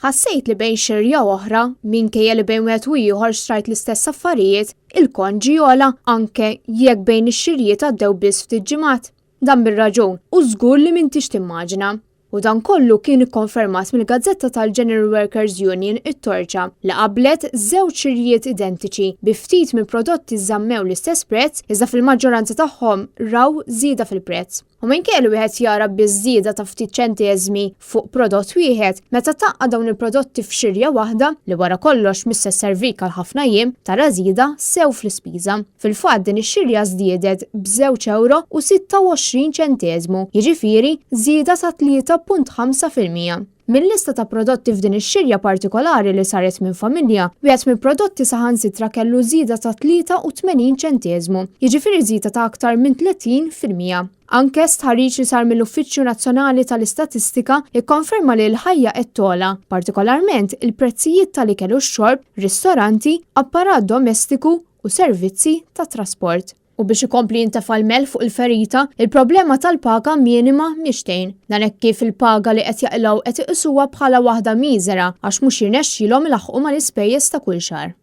Ħassejt li bejn xirja u oħra, minkejja li bejn wieħed u ieħor xtrajt l-istess affarijiet, il-kont ġie ogħla anke jekk bejn ix-xirjiet għaddew biss ftit ġimgħat. Dan bir-raġun u żgur li m'intix timmaġina. U dan kollu kien ikkonfermat mill-gazzetta tal-General Workers Union It-Torċa li qabblet żewġ xirjiet identiċi bi ftit mill-prodotti żammew l-istess prezz iżda fil-maġġoranza tagħhom raw żieda fil-prezz. U minkejja li wieħed jara biss żieda ta' ftit ċenteżmi fuq prodott wieħed, meta tgħaqqad dawn il-prodotti f'xirja waħda, li wara kollox mhix se sservik għal ħafna jiem, tara żieda sew fl-ispiża. Fil-fatt din ix-xirja żdiedet b'żewġ ewro u 26 ċenteżmu, jiġifieri żieda ta' 3.5%. Mil-lista ta' prodotti f'din ix-xirja partikolari li saret minn familja, wieħed mill-prodotti saħansitra kellu żieda ta' 83 ċenteżmu, jiġifieri żieda ta' aktar minn 30%. Anke stħarriġ li sar mill-Uffiċċju Nazzjonali tal-Istatistika kkonferma li l-ħajja qed togħla, partikolarment il-prezzijiet tal-ikel u x-xorb, ristoranti, apparat domestiku u servizzi tat-trasport. U biex ikompli jintefa' l-melħ fuq il-ferita, il-problema tal-paga minima mhix tgħin. Dan hekk kif il-paga li qed jaqilgħu qed iqisuha bħala waħda miżera għax mhux jirnexxilhom ilaħħqu mal-ispejjeż ta' kull xahar.